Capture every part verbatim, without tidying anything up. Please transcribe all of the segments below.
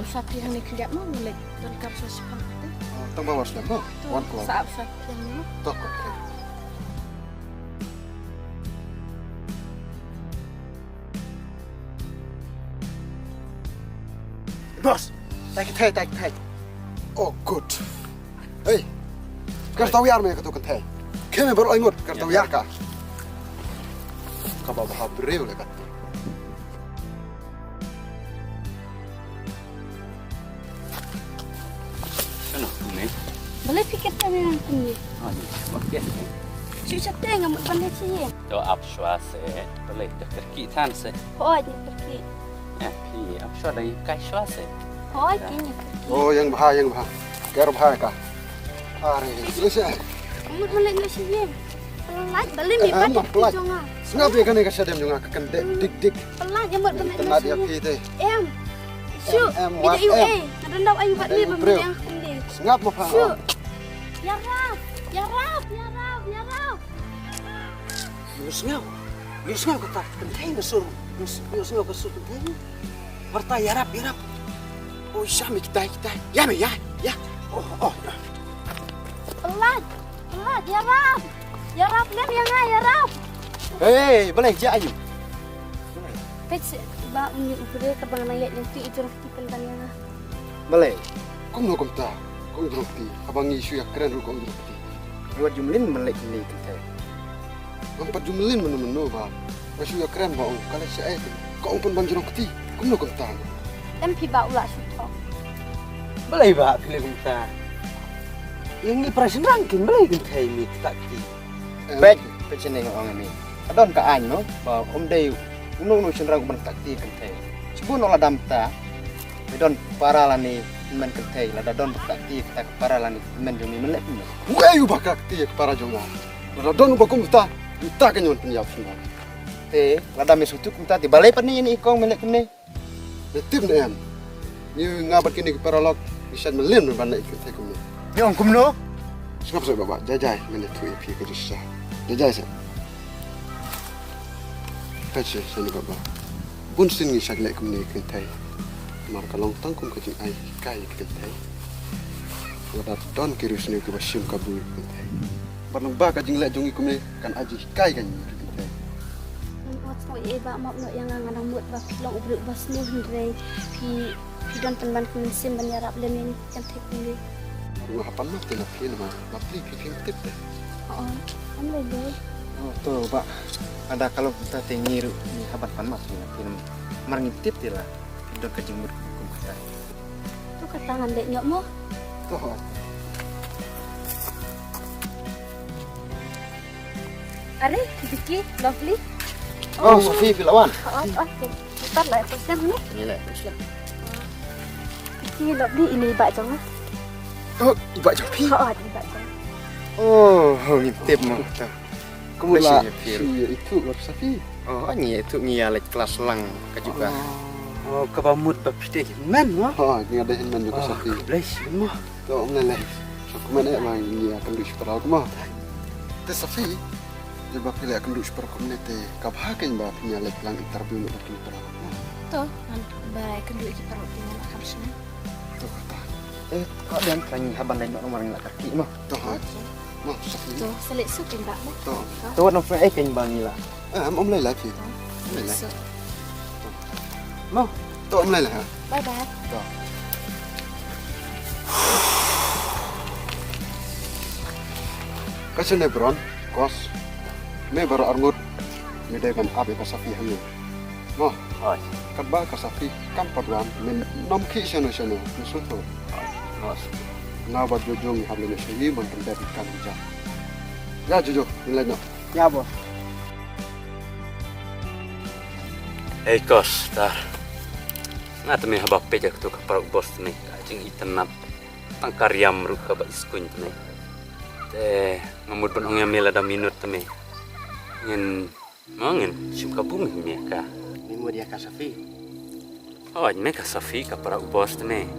Sa phi hangne khyndiat mo, ngi leit donkam shuwa shipang te. Oh, tang ba war slem mo. To, wan klong. Sa ap sa phi hangne mo. To, okay. Boss, tai kynthei, tai kynthei. Oh, good. Hey. Kar tawiar me ka tu kynthei. Khem me baroh ai ngut, kar tawiar ka. Ka ba bha briew le ka. Shano kumne? Balei phi kyrkieh ïa nga kumne? Ah, ni, ma kyrkieh. Shu shatei, nga mut ban leit sha ïing. To ap shuwa seh, balei to kyrkieh than seh. Hooid, nga kyrkieh. Eh, phi ap shuwa da, kai shuwa seh. Hooid, phi nga kyrkieh. Oh, ïeng bha, ïeng bha. Ker bha ka. Are, leit seh. Nga mut ban leit sha ïing. Pynlait, balei me pat ïa phi jong nga? Sngap ïa kane ka shadem jong nga, ka kyndit dik dik. Pynlait, nga mut ban leit sha ïing. Pynlait ïa phi te. Em. Shu, em, em, me dei u ei. Nga don da u ei bad me ba me dei kumne. Sngap ma pha. Shu. Ïarap, ïarap, ïarap, ïarap. Ngi sngew. Ngi sngew kata kynthei na sur. Ngi sngew ka sur kynthei. Marta, ïarap, ïarap. Oh, sha me kitai, kitai. Ïa me, ïa, ïa. Oh, oh. Pynlait, pynlait, ïarap. Ïarap lem ïa nga, ïarap. Hei, balei jia ayu? Peit seh ba une u briew kaba nga nang ïaid lynti, i jrong kti pynban ïa nga. Balei? Kumno kumta? Kong jrong kti. Haba ngi shu ïakren ruh kong jrong kti. Ngi wat ju mlien ban leit kine kynthei. Ngam pat ju mlien mynno mynno ba nga shu ïakren ba ong ka leit shaei te ka ong pynban jrong kti. Kumno kumta? Em, phi ba u lah shu thok. Balei ba phi leh kumta? Ïa ngi para shynrang kin balei kynthei ngi ktah kti? Em. Peit, peit shane nga ong ïa me. Ka don ka aiñ no ba um dei uno uno shynrang uban ktah kti kynthei. Shibun noh lada mynta me don para lane hynmen kynthei, lada don ba ktah kti kata ka para lane hynmen jong me, men leh kumno? Uei uba ktah kti ïa ka para jong nga? Lada don uba kumta, mynta kein wan pynïap shynrang. Te lada me sngewthuh kumta te balei pat ne ïa ne i kong me leh kumne? Me tip ne em? Ngi, nga bad kine ki paralok ngi shait mlien ban leh kynthei kumne. Ngi ong kumno? Sngap seh baba, jai jai ngan ïathuh ïa phi ka jingshisha. Jai jai seh. Peit seh shane baba. Bun sien ngi shait leh kumne kynthei. Namar ka long tang kum ka jingai hikai ïa ki kynthei. Lada don ki riewsniew kiba shim kabu ïa ki kynthei, bad lyngba ka jingleh jong ngi kumne kan ai jinghikai ka ïa ki kynthei. Ngan ot sngewbha ba map noh ïa nga, nga nang mut ba phi long u briew uba sniew hynrei phi, phi don pynban ka mynsiem ban ïarap lem ïa ngi ki kynthei kumne. Nga hap ban map te na phi namar ba phi, phi, phim tip te. Oh, ym lei lei. Oh, to ba. Lada ka long kumta te ngi ruh ngi hap ban pan map te na phi namar ngim tip te la don ka jingmut kum kata. To kata ngan leit noh mo. To. Are, Vicky, Lovely. Oh, Sophie, phi la wan? Oh, oh, okay. Ngi pat la ïa pyrshang ne? Ngi la ïa pyrshang. Vicky, Lovely, ine i bah jong nga. Oh, i bah jong phi? Oh, oh, i bah jong nga. Oh, oh, ngim tip mo. Kumno la shu ïa ithuh bad Sophie? Oh, ngi ïa ithuh, ngi ïa leit klas lang kajuh ka. Oh, kaba mut ba phi dei hynmen mo? Oh, ngi dei hynmen jong ka Sophie. Khublei shibun mo. To ym lei lei. Sngewkmen eh ba ngi ïa kynduh shipara mo. Te Sophie, ïa ba phi la ïa kynduh shipara kumne te ka bha kein ba phin ïa leit lang interview noh bad ki para. To, ngan ba ïa kynduh ki para phi ngan kham shynna. To kata. Eh, ka dang ka ngi hap ban leit noh namar ngi la kyrkieh mo. To ha. Mo, Sophie. To, sa leit suk kein bah mo. To. To wat nang phi ai kein ba ngi la. Eh, ym lei lei phi. Ym lei lei. Mo. To ym lei lei ha. Bye bye. To. Ka shane Bron, Kos. Me baroh arngut. Me dei ban ap ïa ka Sophie hangne. Mo. Hooid. Katba ka Sophie kam pat wan, men nym khih shano shano, me sngewthuh. Hooid. Nga bad Jojo ngi hap leit noh sha ïing ban pyndep ïa ka kam ka jam. Ïa Jojo, ngin leit noh. Ïa, boss. Ei Kos, Tar. Nga te me haba peit ïa katu ka para u boss te me, ka jingitynnad. Tang ka riam ruh kaba iskuin te me. Te nga mut ban ong ïa me lada minot te me. Ngin, mo ngin shim kabu me ïa ka. Me mut ïa ka Safi? Hooid me ka Safi ka para u boss te me.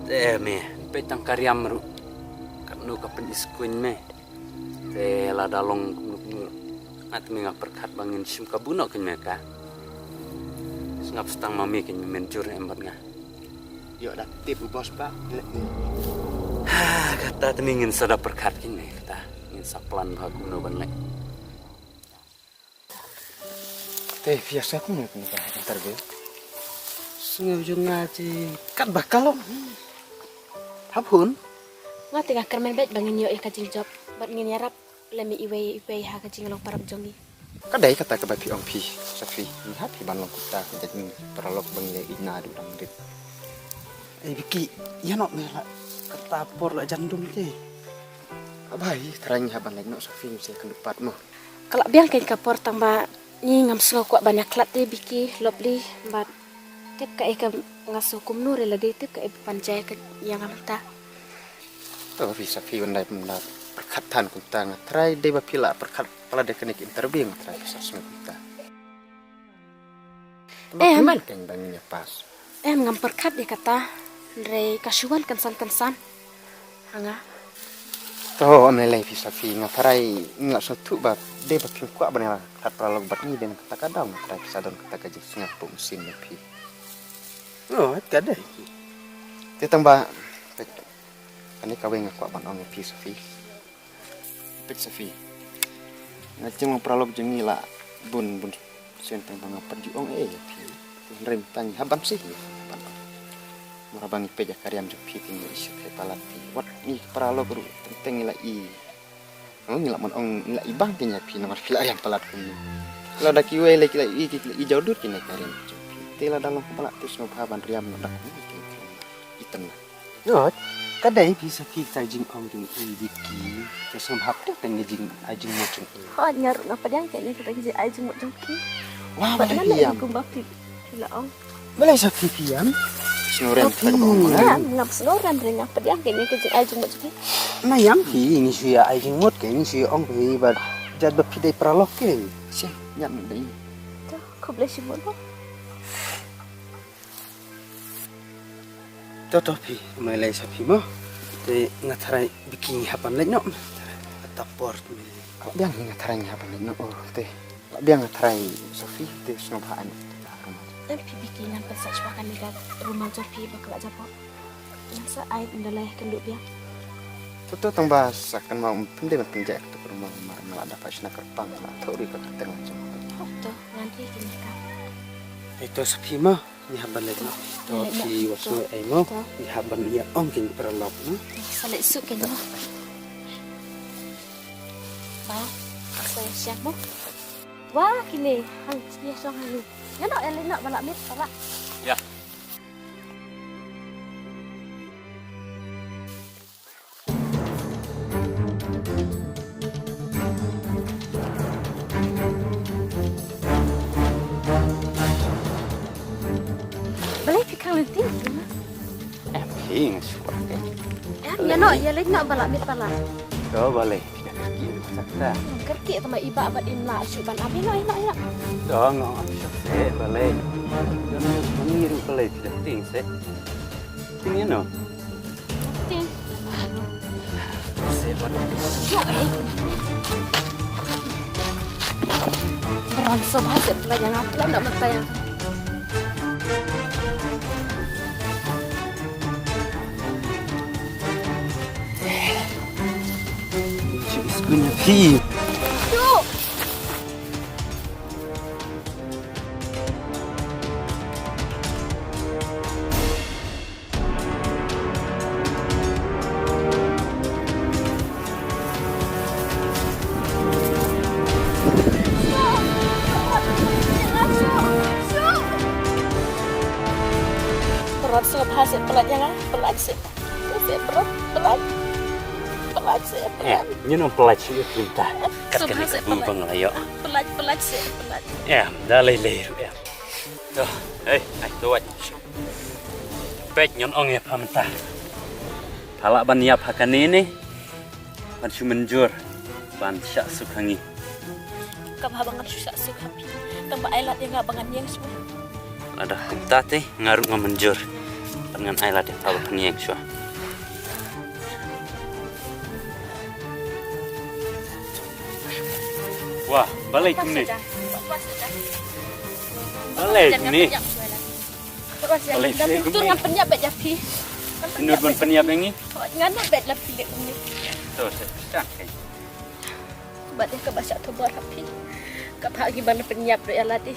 Te me, peit tang ka riam ruh. Katno ka pyniskuin me. Te lada long kumno kumno, nga te me nga pyrkhat ba ngin shim kabu noh kein me ka. Sngap sdang ma me kein me mynjur em bad nga. Ïoh da tip u boss ba. Ha, kata te ngin sa da pyrkhat kine kata. Ngin sa plan ba kumno ban leh. Te phi ïa sa kumno kumno ba interview. Sngew jong nga te kat ba ka long. Hap hun. Nga te nga kyrmen beit ba ngin ïoh ïa ka jingjop bad ngin ïarap lem iwei iwei ha ka jinglong paralok jong ngi. Ka dei kata kaba phi ong phi, Safi. Ngi hap hi ban long kita ka jaitbynriew paralok ba ngi leh ina du dang rit. Ei Biki, ïa noh me la kata por la jan dum te. Ka bai, trai ngi hap ban leit noh Safi, ngi sa kynduh pat mo. Ka la biang kein ka por tang ba ngi ngam sngew kwah ban ïa khlad te Biki, Lovely, bad tip kaei ka nga sngew kumno re la dei tip kaei ban jia ka ïa nga mynta. To phi Safi, wan dei pynda pyrkhat than kumta, nga trai dei ba phi la pyrkhat palat da kane ka interview, nga trai phi sa sngew kumta. Em. Tang ba phi man kein ba ngin ïa pass. Em, ngam pyrkhat ïa kata. Hynrei ka shu wan kynsan kynsan ha nga. To ym lei lei phi Safi, nga trai ngi la sngewthuh ba dei ba phim kwah ban ïa khlad paralok bad ngi, dei na kata ka daw nga trai phi sa don kata ka jingsngewthuh mynsiem ïa phi. Oh, ka dei. Te tang ba peit, kane kawei nga kwah ban ong ïa phi Safi. Peit Safi, nga jinglong paralok jong ngi la bun bun sien tang ba nga pat ju ong ei ïa phi. Hynrei mynta ngi hap ban sih, ban ong. Namar ba ngi peit ïa ka riam jong phi te ngi la i sngewthuh palat phi. Wat ngi ki paralok ruh teng teng ngi la i, ngi la mon ong ngi la i bang kein ïa phi namar phi la riam palat kumne. Lada kiwei lei ki la i, ki la i jaw dud kein ïa ka riam jong phi. Te lada long kaba lah te sngewbha ban riam noh da kumne kein, i tang na. Ïoh, ka dei phi Safi, ka jingong jong i Biki. Te sngewbha pdiang kein ïa ka jingai jingmut jong i. Hooid, nga ruh nga pdiang kein ïa ka jingai jingmut jong phi. Wah, balei phi ïam? Kumba phi, phi la ong. Balei Safi phi ïam? Sngewrem. Ngam sngewrem re, nga pdiang kein ïa ka jingai jingmut jong phi. Na ïam phi, ngi shu ïa ai jingmut kein, ngi shu ïa ong phi ba jait ba phi dei paralok kein. Seh, ïam dei. To, khublei shibun. To to phi, ym lei lei Safi mo. Te nga trai Biki ngi hap ban leit noh. Kata por me. Ka la biang nga trai ngi hap ban leit noh. Oh, te. Ka la biang nga trai Safi, te sngewbha ai. Em phi Biki, ngan pynsah shuwa kane ka rumal jong phi ba ka la jaboh. Ngan sa ai ynda la ïakynduh biang. To to tang ba sa kynmaw ym pynde ban pynjah kato ka rumal namar nga la dap shna kyrpang, nga la thoh ruh ka kyrteng la jong. Oh to, ngan ri kine ka. Ei to Safi mo. Ngi hap ban leit noh. To phi wat sngew ei mo. Ngi hap ban ïa ong kein paralok noh. Sa leit suk kein mo. Ba, sa ïa siang mo. Wah, kine hang sbia shong hang. Ïa noh, ïa leit noh ba lah miet, ba lah. Ïa. Balei phi khang lynti? Em, phi nga shu kwah kein. Em, ïa noh, ïa leit noh ba lah miet ba lah. To balei phi da kyrkieh ruh sa kata. Kyrkieh tang ba i bah bad i mlah shu ban ap, ïa noh, ïa noh, ïa noh. To nga ap shuh seh balei. Ïa noh, ngi ruh balei phi da tieng seh. Tieng ïa noh. Ting. Baron Sobha seh pynlait ïa nga, pynlait noh mynta ïa nga. She is going to pee. Duh. Baron Sobha seh pynlait ïa nga, pynlait seh. Pynlait seh, Baron, pynlait. Pynlait seh, pynlait. Eh, ngin ym pynlait shuh ïa phi mynta. Kat kane ka bym bang la ïoh. Pynlait, pynlait seh, pynlait. Eh, da lei lei ruh eh. To, hei, ai to wat. Peit, ngan ong ïa pha mynta. Pha lah ban ïap ha kane ne ban shu mynjur ban shah suk ha ngi. Kam haba ngan shu shah suk ha phi. Tang ba ai lad ïa nga ba ngan ïeng shuwa. Lada kumta te nga ruh nga mynjur. Ban ngan ai lad ïa pha ba phan ïeng shuwa. Wah, balei kumne? Balei kumne? Alai, da phi tur ngan pynïap bad ïa phi. Ngan pynïap bad ïa phi. Ngan pynïap ïa ngi. Ngan pynïap bad ïa phi. To, to, to. Bad ïa kaba shah thubor ha phi. Kaba ha ki ban pynïap ruh ïa lade.